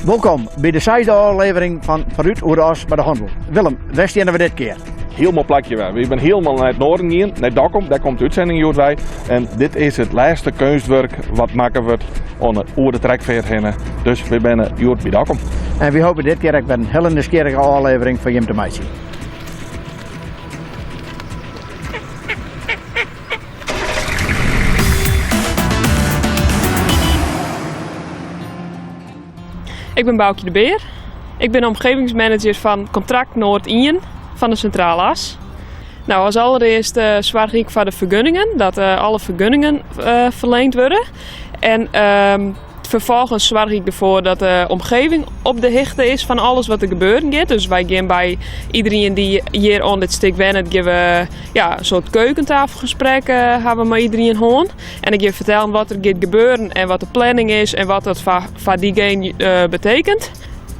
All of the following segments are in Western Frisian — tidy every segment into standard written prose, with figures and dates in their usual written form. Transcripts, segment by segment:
Wolkom by de seisde ôflevering fan Foarút oer de As mei de Hannel. Willem, wêr steane we dit kear? Hiel moai plakje wer. We binne hielendal nei it noarden gien, nei Dokkum. Dêr komt de útsending hjoed wei. En dit is it lêste keunstwurk wat makke wurdt oan de, oer de trekfeart hinne. Dus we binne hjoed by Dokkum. En we hoopje dit kear ek wer in hiele nijsgjirrige ôflevering foar jim te meitsjen. Ik bin Boukje de Beer. Ik bin omgevingsmanager fan Kontrakt Noard ien fan de Sintrale As. Nou, as allerearst eh, soargje ik foar de fergunningen, dat eh, alle fergunningen eh, ferliend wurde. En ehm, vervolgens soargje ik derfoar dat de omgeving op de hichte is fan alles wat der gebeuren giet. Dus wy gean by iderien dy't hjir oan dit stik wennet, gean we ja, in soart keukentafelgesprek uh, hawwe mei iderien hân. En ik gean fertellen wat der giet gebeuren en wat de planning is en wat dat foar, foar diegene uh, betekent.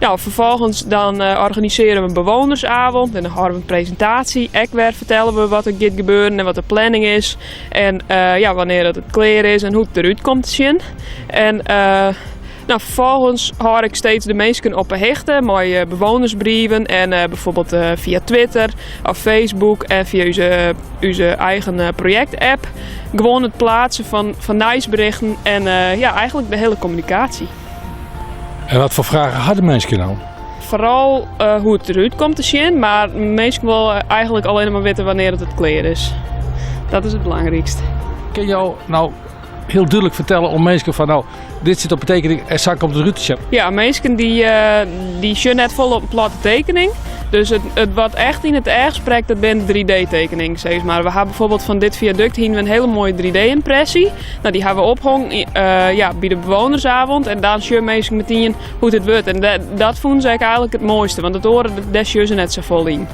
Ja, vervolgens dan uh, organiseren we een bewonersavond en dan hâlde we in presintaasje. Ek wer fertelle we wat der giet gebeuren en wat de planning is. En uh, ja, wannear dat it klear is en hoe't it derút komt te sjen. En uh, nou, vervolgens hâld ik steeds de minsken op 'e hichte mei eh, bewonersbrieven en eh, bijvoorbeeld eh, via Twitter of Facebook en fia ús, ús eigen project-app. Gewoan it pleatsen fan, fan nijsberichten en ja, eigentlik de hiele kommunikaasje. En wat foar fragen ha de minsken no? Foaral hoe't it derút komt te sjen, mar minsken wolle eigentlik allinnich mar witte wannear't it klear is. Dat is it belangrykst. Kinne jo no hiel dúdlik fertelle oan minsken fan no, dit sit op de tekening en sa komt it derút te sjen? Ja, minsken dy, dy sjogge net folle op in platte tekening. Dus it, it wat echt yn it each sprekt, dat binne 3D-tekeningen, sis mar. We ha bijvoorbeeld fan dit viaduct hiene we in hiele moaie 3D-ympresje. No, dy ha we ophongen uh, ja, by de bewonersavond. En dan sjogge minsken metien hoe't it wurdt. En dat fûnen se ek eigentlik it moaiste, want it oare, dêr sjogge se net safolle yn.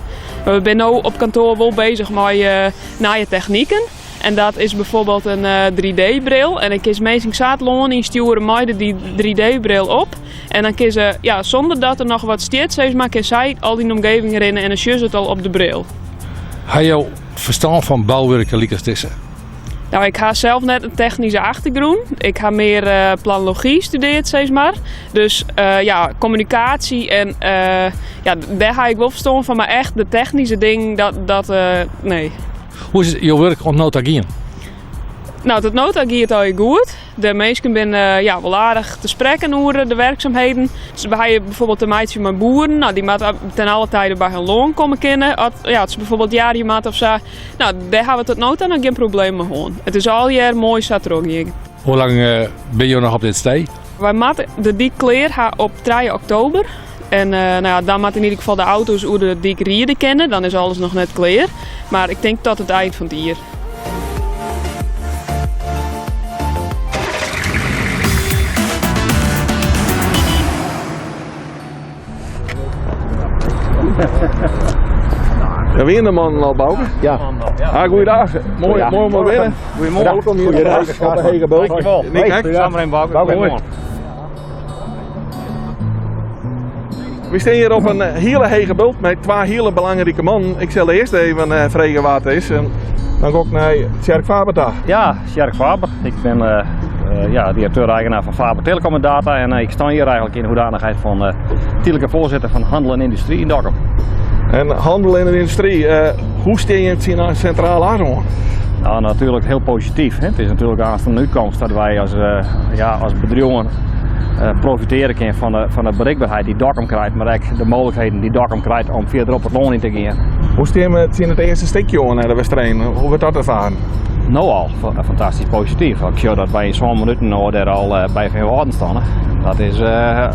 Mar we binne no op kantoar wol bezich mei uh, nije techniken. En dat is bijvoorbeeld in uh, 3D-bril. En dan kinst minsken sa it lân ynstjoere mei de 3D-bril op. En dan kinne se, ja, sûnder dat der noch wat stiet, sis mar, kinne sy al dyn omgeving rinne en dan sjogge se it al op de bril. Ha jo ferstân fan bouwurken lykas dizze? Nou, ik ha sels net in technyske achtergrûn. Ik ha mear uh, planology studearre, sis mar. Dus uh, ja, kommunikaasje en uh, ja, dêr ha ik wol ferstân fan, mar echt de technyske dingen, dat, dat nee. Hoe is jo wurk oant no ta gien? Nou, tot no ta giet it allegear goed. De minsken binne ja, wol aardich te sprekken oer de werksumheden. Dus we ha bijvoorbeeld te meitsjen mei boeren. Nou, dy moatte ten alle tijden by har lân komme kinne. As, ja, as se bijvoorbeeld jarje moatte of sa. Nou, dêr ha we tot no ta noch gjin probleem mei hân. It is allegear moai sa trochgien. Hoe lang uh, binne jo noch op dit stee? Wy moatte de dyk klear ha op 3 oktober. En uh, nou ja, dan moatte yn ieder gefal de auto's oer de dyk ride kinne. Dan is alles noch net klear. Mar ik tink tot it ein fan it jier. Ja, wiene de mannen al, Bouke? Ja. Ah, goeiedag. Moai, moai om wer binnen. Goedemorgen. Welkom hier op de Hege Bult. Dankjewel. Nick Hek. Samen Bouke. Moai. We stean hjir op in hiele hege bult mei twa hiele belangrike mannen. Ik sil earst even uh, freegje wa't it is. En dan gean ik nei Tjerk Faber ta. Ja, Tjerk Faber. Ik bin uh, ja, directeur-eigenaar fan Faber Telecom en Data. En ik stean hjir eigentlik yn hoedanichheid fan uh, tydlike foarsitter fan Handel en Yndustry yn Dokkum. En handel en yndustry, uh, hoe stean je tsjin de Sintrale As oan? Nou, natuerlik hiel posityf. Hè. It is natuerlik aanst in útkomst dat wy as, uh, ja, as bedriuwen uh, profitearje kinne fan de, fan de berikberheid dy't Dokkum krijt, mar ek de mooglikheden dy't Dokkum krijt om fierder op it lân yn te gean. Hoe stean we tsjin it earste stikje oan nei de Westereen? Hoe wurdt dat erfaren? No al fantastysk posityf. Ik sjoch dat wy yn sân minuten no dêr al eh, by Feanwâlden steane. Dat is uh,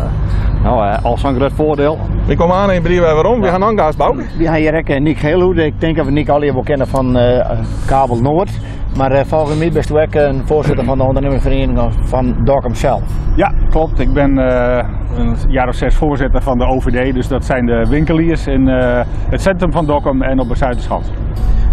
no, al sa'n grut foardiel. We komme oan in brief werom. We ha noch in gast, Bouke. We ha hjir ek Niek Geelhoed. Ik tink dat we Niek allegear wol kenne fan Kabel Noord. Mar folgens my bisto ek in foarsitter fan de ûndernimmersferiening fan Dokkum sels. Ja, klopt. Ik ben een jaar of zes voorzitter van de OVD. Dus dat zijn de winkeliers in het centrum van Dokkum en op de Zuiderschans.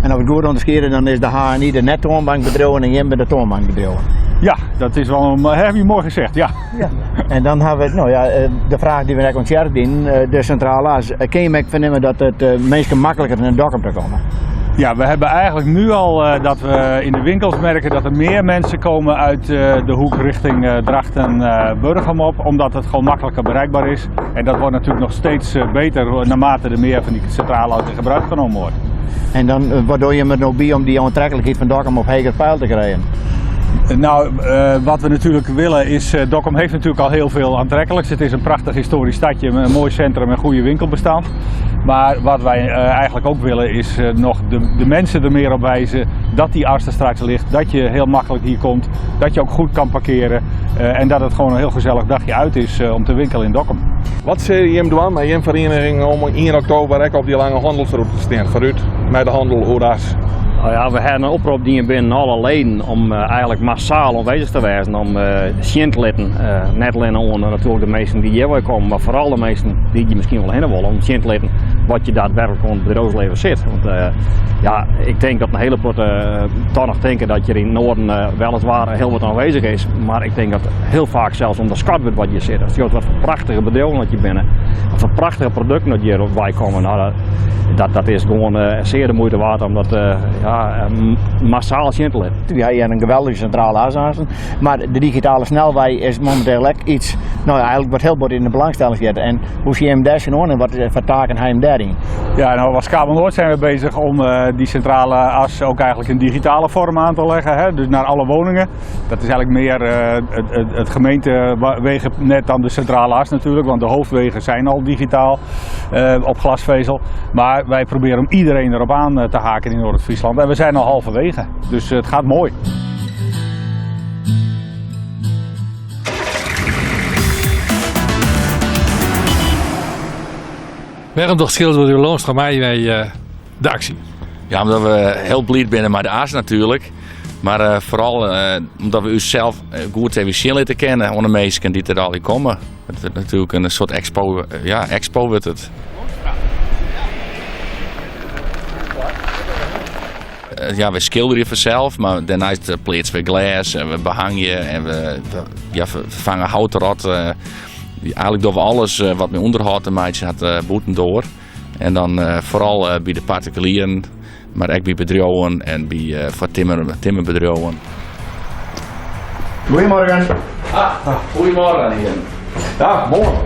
En as we it goed ûnderskiede, dan is de HNI de net-toanbankbedriuwen en jim binne de toanbankbedriuwen. Ja, dat is wel een, heb je mooi gezegd, ja. ja. En dan ha we, no ja, de fraach dy't we ek oan Tjerk dienen, de Sintrale As. Kinne je ek fernimme dat it minsken makliker nei Dokkum ta komme? Ja, we hebben eigenlijk nu al eh, dat we in de winkels merken dat er meer mensen komen uit eh, de hoek richting eh, Drachten, Burgum op, omdat het gewoon makkelijker bereikbaar is. En dat wordt natuurlijk nog steeds beter naarmate er meer van die centrale in gebruik genomen wordt. En dan, wat doe je met no by om die oantreklikheid fan Dokkum op heger peil te krijen? Nou, wat we natuurlijk willen is, Dokkum heeft natuurlijk al heel veel aantrekkelijks. Het is een prachtig historisch stadje met een mooi centrum en goede winkelbestand. Maar wat wij eigenlijk ook willen is nog de mensen er meer op wijzen dat die as er straks ligt. Dat je heel makkelijk hier komt, dat je ook goed kan parkeren en dat het gewoon een heel gezellig dagje uit is om te winkelen in Dokkum. Wat sil jim dwaan mei jim feriening om 1 oktober ek op dy lange hannelsrûte te stean, foarút mei de hannel oer de as? Nou ja, we hawwe in oprop dien binnen alle leden om eigenlik massaal oanwêzich te wêzen, om sjen te litten, net allinne oan natuerlik de minsken dy't hjirwei komme, mar foaral de minsken dy't hjir miskien wol hinne wolle, om sjen te litten wat hjir daadwerklik oan it bedriuwslibben sit. Want ja, ik tink dat in hiele protte toch noch tinke dat hjir yn it noarden weliswaar hiel wat oanwêzich is, mar ik tink dat hiel faak sels ûnderskat wurdt wat hjir sit. Ast sjochst wat foar prachtige bedriuwen dat hjir binne, wat foar prachtige produkten dat hjir wei komme, nou, dat, dat is gewoan sear de muoite waard om dat ja, massaal sjen te litten. Wy hawwe in geweldige sintrale as aansten, mar de digitale snelwei is mominteel ek iets, no ja, eigenlik wat hiel bot yn de belangstelling stiet. En hoe sjogge jim dêr tsjinoan en wat foar taken ha jim dêryn? Ja, nou als Kabel Noord zijn we bezig om die centrale as ook eigenlijk in digitale vorm aan te leggen. Hè? Dus naar alle woningen. Dat is eigenlijk meer het gemeentewegennet dan de centrale as natuurlijk, want de hoofdwegen zijn al digitaal op glasvezel. Maar wij proberen om iedereen erop aan te haken in Noord-Friesland. En we zijn al halverwege, dus het gaat mooi. Wêrom docht skilderbedriuw Loonstra mei by de aksje? Ja, omdat we hiel bliid binne mei de as natuerlik. Mar foaral omdat we ússels goed even sjen litte kinne oan de minsken dy't der allegear komme. It wurdt natuerlik in soart expo, ja, expo wurdt it. Ja, we skilderje fansels, mar dêrneist pleatse we glês en we behangje en we ja, ferfange houtrot. Eigenlik dogge we alles wat mei ûnderhâld te meitsjen hat bûtendoar. En dan foaral by de partikulieren, mar ek by bedriuwen en by foar timmer, timmerbedriuwen. Goedemorgen. Ah, goedemorgen hearen. Ja, moarn.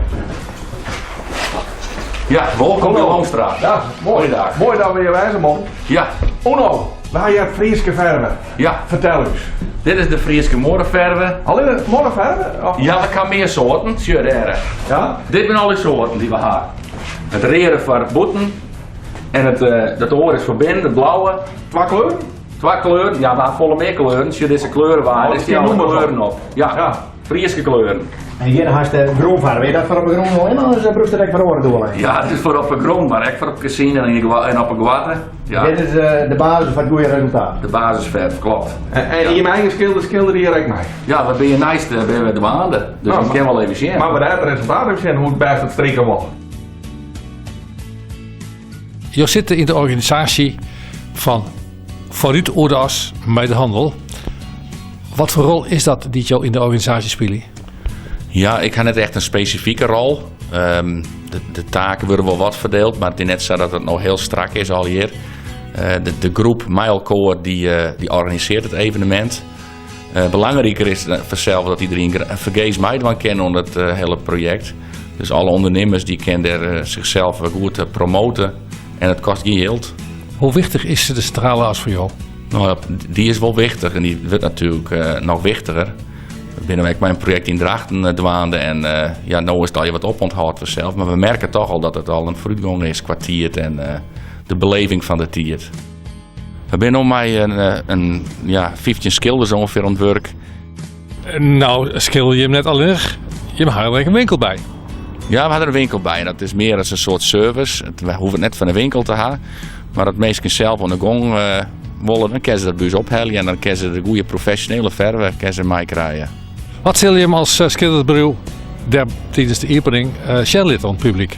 Ja, wolkom by Loonstra. Ja, moai. Goeiedag. Moai dat we hjir wêze mochten. Ja. Onno, we ha hjir Fryske ferve. Ja. Fertel ús. Dit is de Fryske muorreferve. Allinne muorreferve? Of? Ja, we ha mear soarten. Sjoch dêr. Ja? Dit binne alle soarten dy't we ha. It reade foar bûten en it, dat oare is foar binnen, it blauwe. Twa kleuren? Twa kleuren, ja, we ha folle mear kleuren. Sjoch dizze kleurenwaarde, Oh, dêr stean alle kleuren op. Ja, Ja. Fryske kleuren. En hjir hast de grûnfarve. Is dat foar op de grûn allinne of brûkst dat ek foar oare doeleinden? Ja, dat is foar op de grûn, mar ek foar op kezinen en en op de goatte. Ja. Dit is de basis foar it goede resultaat. De basisferf, klopt. En jim eigen skilder skildere hjir ek mei? Ja, we binne neist binne we dwaande, dus Nou, we kinne wol even sjen. Mar we it resultaat even sjen hoe't bêst it strike wol. Jo sitte yn de organisaasje fan Foarút oer de As mei de hannel. Wat foar rol is dat dy't jo yn de organisaasje spylje? Ja, ik ha net echt in spesifike rol. Ehm, de taken wurde wol wat ferdield, mar it is net sa dat it no hiel strak is allegear. De groep mei elkoar dy organisearret it evenemint. Belangriker is fansels dat iderien fergees meidwaan kin oan it hiele projekt. Dus alle ûndernimmers dy kinne dêr sichsels goed promote en it kostet gjin jild. Hoe wichtich is de sintrale as foar jo? No ja, dy is wol wichtich en dy wurdt natuerlik noch wichtiger. We binne ek mei in projekt yn Drachten dwaande en ja, no is it allegear wat opûnthâld fansels, mar we merke toch al dat it al in foarútgong is kwa tiid en de beleving fan de tiid. We binne no mei in ja, 15 skilders ûngefear oan it wurk. No skilderje jim net allinnich, jim ha der ek in winkel by. Ja, we ha der in winkel by en dat is mear as in soart service. We hoege it net fan de winkel te ha, mar as minsken sels oan de gong wolle, dan kinne se dat by ús ophelje en dan kinne se de goede profesjonele ferve kinne se meikrije. Wat sille jim as skildersbedriuw dêr tidens de iepening sjen litte oan it publyk?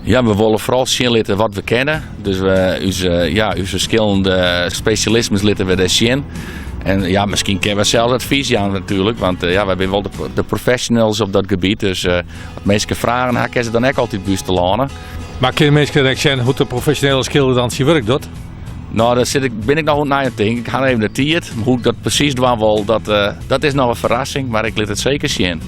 Ja, we wolle foaral sjen litte wat we kinne. Dus we, ús, ja, ús ferskillende spesjalismes litte we dêr sjen. En ja, miskien kinne we sels advys jaan natuerlik, want ja, wy binne wol de professionals op dat gebiet. Dus as minsken fragen ha, kinne se dan ek altyd by ús telâne. Mar kinne minsken dan ek sjen hoe't de profesjonele skilder dan syn wurk docht? No, dêr sit ik, bin ik noch oan it neitinken. Ik ha even de tiid. Hoe't ik dat presys dwaan wol, dat, eh, dat is noch in ferrassing, mar ik lit it seker sjen.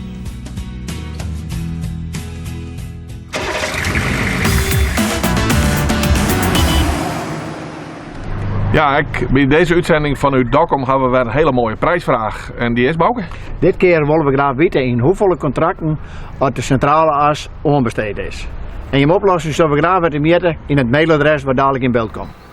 Ja, ik, by dizze útsending fan Ut Dokkum hawwe we wer in hiele moaie priisfraach. En dy is, Bauke? Dit kear wolle we graach witte yn hoefolle kontrakten oft de Sintrale As oanbestede is. En jim oplossing sille we graach wer temjitte yn it mailadres wat dalik yn byld komt.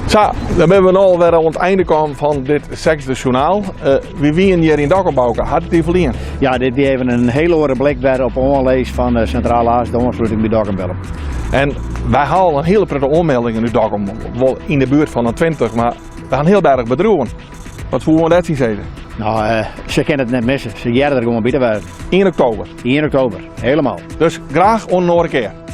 Sa, dan binne we no alwer oan it ein kommen fan dit sechsde sjoernaal. Uh, wy wienen hjir yn Dokkum, Bauke. Hat it dy foldien? Ja, dit wie even in hiel oare blik wer op de oanlis fan de Sintrale As, de oansluting by Dokkum Willem. En wy hawwe al in hiele protte oanmeldingen út Dokkum, wol yn de buert fan de 20, mar we hawwe in hiel berch bedriuwen. Wat soe oan dat syn sizze? No, uh, se kinne it net misse. Se hearre der gewoan by te wêzen. 1 oktober. 1 oktober, helemaal. Dus graach oant in oare kear.